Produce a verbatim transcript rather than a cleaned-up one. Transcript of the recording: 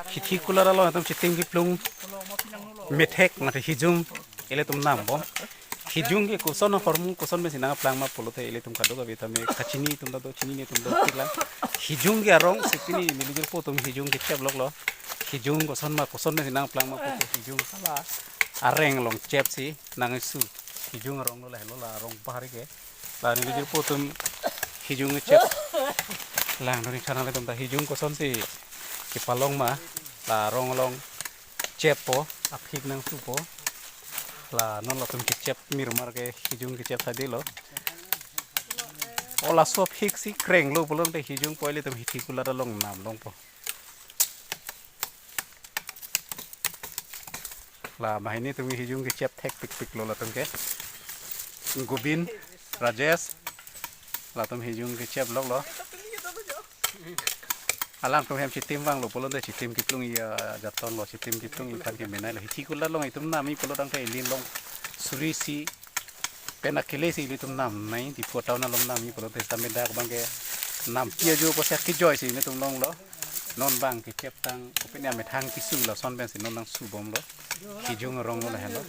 Hithi kulat along atum chitim kiplung methek mate hijung ilitum nam bom. Hijung ke koson ahormu koson pensi nangplang ma pulote ilitum kadokave tame kachini atum ta do, chinine atum do, thiklang. Hijung ke arong si pini neli jirpo atum hijung kechep loklo. Hijung koson ma koson pensi nangplang ma pulote hijung hala areng along chepsi nangsu. Hijung arong lo, lahelo la arong bahari ke. La neli jirpo atum hijung kechep. Langdun ik than nanglitum ta hijung kosonsi kepalong ma, la arong along cheppo, aphik nangsupo. La non latum kechep mirmar ke hijung kechep tha dilo. O laso aphik si krenglo pulote hijung pu ilitum hithi kulat along nam longpo. La banghini atum hijung kechep thekpikpiklo latum ke. Gobin, Rajesh, latum hijung kechep loklo. Alangtum hem chitim vanglo pulote chitim kiplung iya jaton lo, chitim kiplung iphan kemenei lo. Hithi kulat along itum namji pulo tangte ili along suri isi pen akele si ilitum namnei, Diphu town along namji pulote tame dak abang ke nampi ajo pusi kejoi si ilitum longlo. Non bang kecheptang, kopine amethang kesu lason pensi non nangsu bomlo. Hijung arong lo, lahelo.